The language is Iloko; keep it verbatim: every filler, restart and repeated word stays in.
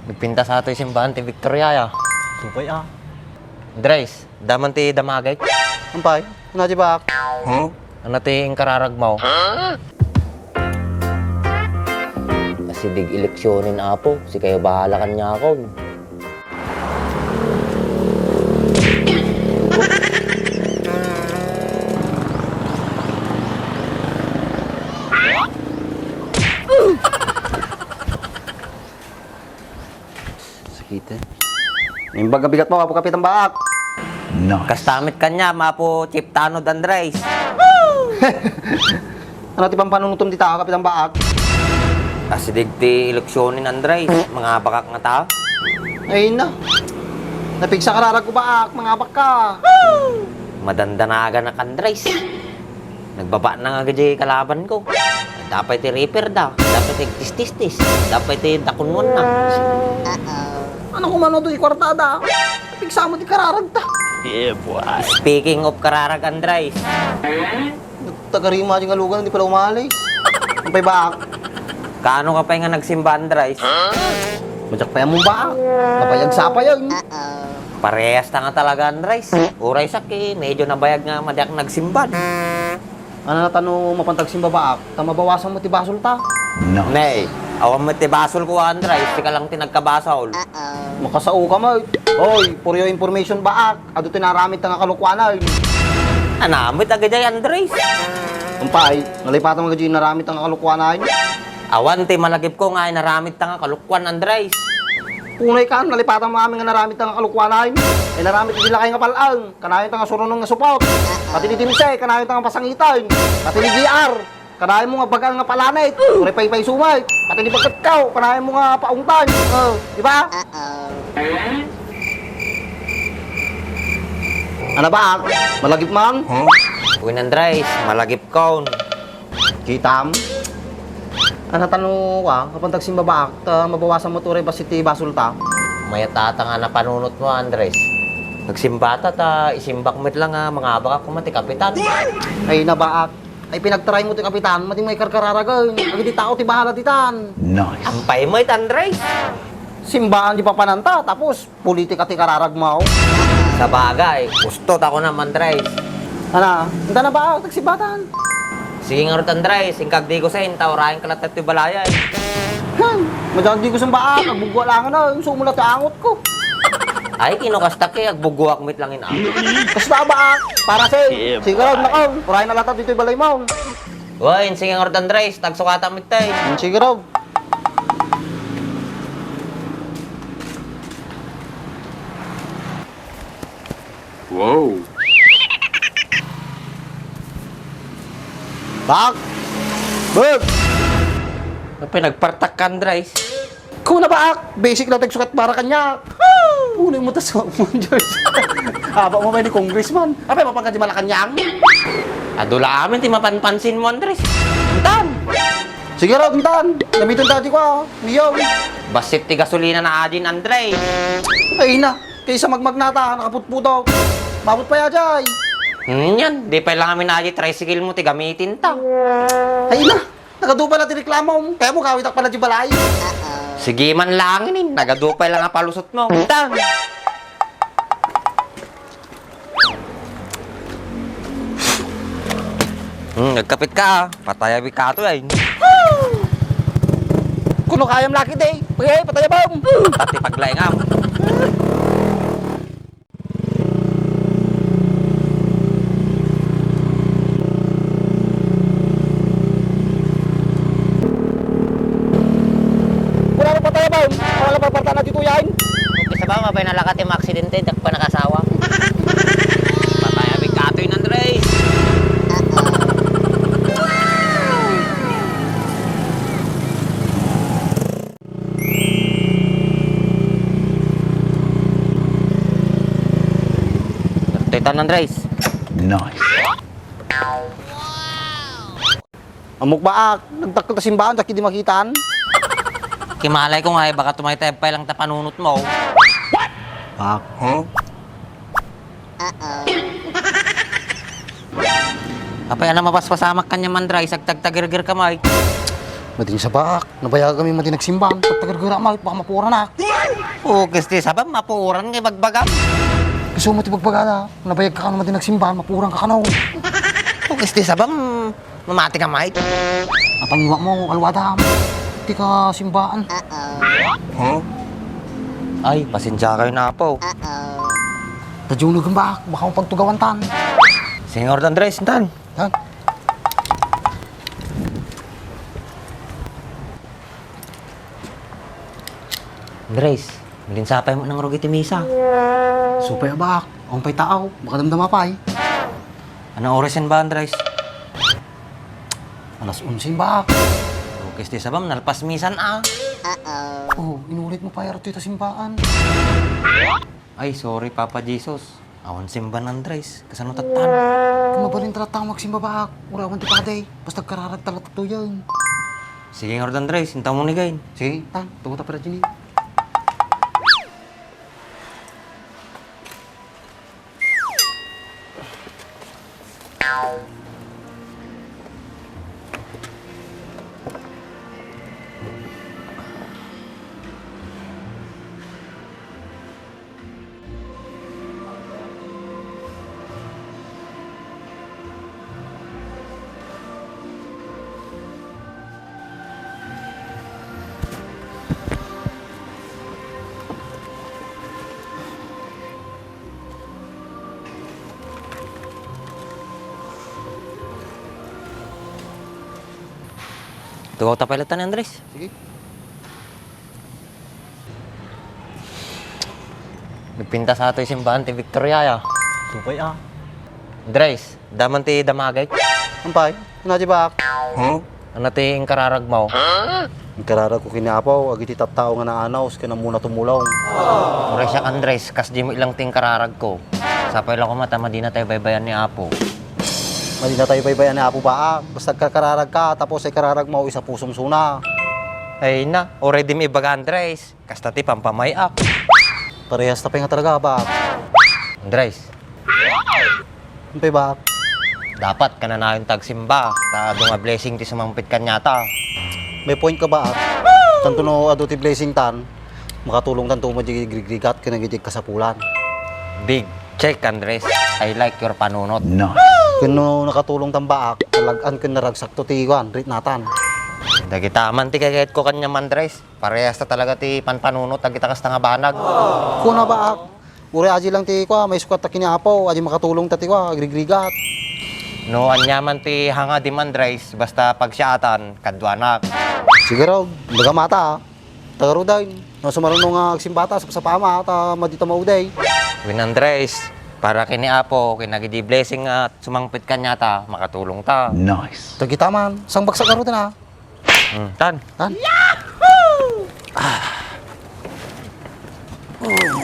Nagpintas atoy simbahan ti Victoria, ya. Supay, ah. Andres, adda man ti damagek? Ampay, ano ti baak? Huh? Ano ti inkararagmo? Asideg eleksionen, Apo. Sikayo bahala kaniakon. Sakit, eh. Naimbag a bigatmo, Apo Kapitan Baak. Nice. Kasta met kaniam, Apo Chief Tanod Andres. Ano ti pampanunotom dita, Kapitan Baak? Asideg ti eleksionen, Andres. Mangabakak ngata. Ay na. Napigsa kararagko, Baak. Mangabakka. Madandanaganak, Andres. Nagbaba na nga gidi kalabanko. Adda pay ti repair da, adda pay ti agtististis, adda pay ti dakunwan na. Ano kung ano doy kwartada? Pigsamo ti kararagta. Yeah, boy. Speaking of kararag, Andres. Tagarima di nga lugan, di pala umalis. Ampay baak? Kaano ka pay nga nagsimba, Andres? Madiak pay ammom baak. Nabayag sapay, ay. Parehas ta nga talaga, Andres. Uray sakki, medyo nabayag nga madiak nagsimba. Ano na tano mapantag simba baak? Ta mabawasan mo ti basol ta. Nice. Nay, awan met ti basolko, Andres. Sika lang ti nagkabasol. Makasao ka, mate. Hoy, for your information baak, adu ti naramid ta nga kalokuanan. Anamit agayay, Andres. Ampay, nalipatan mo agayay naramid ta nga kalokuanan? Awan ti malagipko nga inaramid ta nga kalokuan, Andres. Punay ka, nalipatan mo amin nga naramid ta nga kalokuanan. Ay naramid ti lakay nga pal-ang. Kanayon ta nga surunon nga supot. Pati ni Dimsay, kanayon ta nga pasangitan. Pati ni G R, kanayon mo nga bagal nga palanit. Uray paypayso met. Pati ni Bagkatkaw, kanayon mo nga paungtan. Oh, di ba? Ano ba? Malagip man? Uy, Andres, malagip kon. Kitam? Ano tano ka, kapag nagsimba baak, ta mabawasan mo turay bassit ti basol ta? Mayat ata nga napanunot mo, Andres. Nagsimba ta, ta isimbak met lang nga mangabak ako man ti kapitan. Ay, nabaak. Ay, pinagtaray mo ti kapitan, mading may karkararagan. Agidi tao ti bahala ditan. Nice. Ampay met, Andres. Simbaan di papananta, tapos politika ti kararagmo. Sabagay, gusto ta ko naman, Andres. Ana, anta na ba, tagsimbatan? Sige ngarud, Andres, inkag di ko sa inta, urayan ka latta ti balayan. Hmm, madyan di ko sa baak, agbugwa lang na, yung sumula ti angot ko. Ay, kino kasta ki, agbugwak mit lang in angot. Kasta baak, para sa, sige ngarud, nakaw, urayan na latta dito yung balay mo. Wen, sige ngarud, Andres, tagsukata mit tay. Hmm, sige ngarud. Wow. Baak! Bag! Apay, nagpartak ka, Andres? Kuna baak! Basic lang tagsukat para kanya. Puno mo tas mo, George. Haba mo ba ni congressman? Apay, mapangka di Malacañang? Adu la amin ti mapanpansin mo, Andres. Tan! Sige raw, tan! Namiton dati ko, ah. Miyaw. Bassit ti gasolina na adin, Andres. Ay na, kaysa magmagnata, nakaputputok. Mabot pa ya, Jay. Hmm, yan. Di pa lang amin na tricycle mo, ti gamitin ta. Ay na, nagadu pala ti reklamo. Kaya mo, gawitak pala di balay. Sige man lang, inin. Nagadu pa lang ang palusot mo. Tan! Hmm, nagkapit ka, ah. Patay abi kato, ay. Kuno kayam laki, day. Pagay, patay abam. Pati paglaingam. Wala mo patay abam. Wala pa parta na dito yan. Kaysa ba, mapay nalakat yung aksidente, dakpa nakasawa. Patay abi kato yun, Andres. Titan, Andres. Nice. Amok baak, nagdakkel ta simbahan, daki di makitan. Kimalay ko nga, eh, baka tumaytay pay lang ta panunot mo. Baak. Huh? Apay, ano mapaspasamak kanya, Mandray, sagtagtagirgir ka, Mike. Madin sa baak, nabayag kami madin nagsimban, pagtagargara mal, baka mapuoranak. O, kasti sabam, mapuoran nga ibagbagam. Gusto mo ti bagbaga na, nabayag ka kano madin nagsimban, mapuoran ka kano. O, kasti sabam, mamati ka, Mike. Napangiwa mo, alwadam. Di ka simbaan. Ay, pasensya kayo na po. Tadyo na gambak, baka mapagtugawan tan. Senyor Andres, tan. Tan. Andres, malinsapay mo nang rugi ti misa. Supay a baak, awan pay taaw, baka damdama pay. Anong oras yan ba, Andres? Alas onse baak. Okay, sti sabam, nalpas misan a. Oh, inulit mo pay arto ita simbaan. Ay, sorry, Papa Jesus. Awan simban, Andres. Kasano tattan? Kung mabalin talaga tayo magsimba baak, urawan ti paday. Basta kararag talaga to yan. Sige, Lord Andres, intaw mo ni Gain. Sige, tan, tumo ta para dyan eh. Tugaw ta pay latta ni Andres. Sige. Nagpintas atoy simbaan ti Victoria, ya. Supay, ah. Andres, daman ti damagek. Ampay, ano ti baak? Huh? Ano ti inkararag mo? Inkararag ko kini Apo, agiti tattao nga naanaw, ken ammona tumulong. Uray siak, Andres, kas di mo ilang ti inkararag ko. Sapay la koma ta madina tayo baybayan ni Apo. Madina tayo baybayan ni Apo baak. Basta agkarkararag ka, tapos ay kararag mo, isa pusom suna. Ay na, uray di mo ibaga, Andres. Kasta ti pampamay-ak. Parehas ta pay nga talaga, baak. Andres. Ampay, baak? Dapat kananayon ta agsimba, ta adu nga blessing ti sumangpet kaniata. May point ka, baak. Tanto no adu ti blessing tan, makatulong tanto mo di grigrigat ken di kasapulan. Big check, Andres. I like your panunot. Ken no nakatulong tan, baak, talag-an ken naragsakto ti kuan, rate natan. Dagita man ti kayat ko kaniam, Andres. Parehas ta talaga ti panpanunot dagita kasta nga banag. Kuna, baak. Uray adi lang ti kua, maisukat ta kini Apo, adi makatulong ta ti kua, agrigrigat. No aniaman ti hanga di, Andres, basta pagsiatan, kaduanak. Sige raw, baga mata, ah. Tagaruday, no sumaruno nga agsimbata, sapsapama, ta madita mauday. Wen, Andres, para kini Apo, ken dagiti blessing a sumangpet kaniata, makatulong ta. Nice. Dagita man, sangbagsak garuden, ah. Hmm, tan. Tan. Yahoo! Ah. Oh,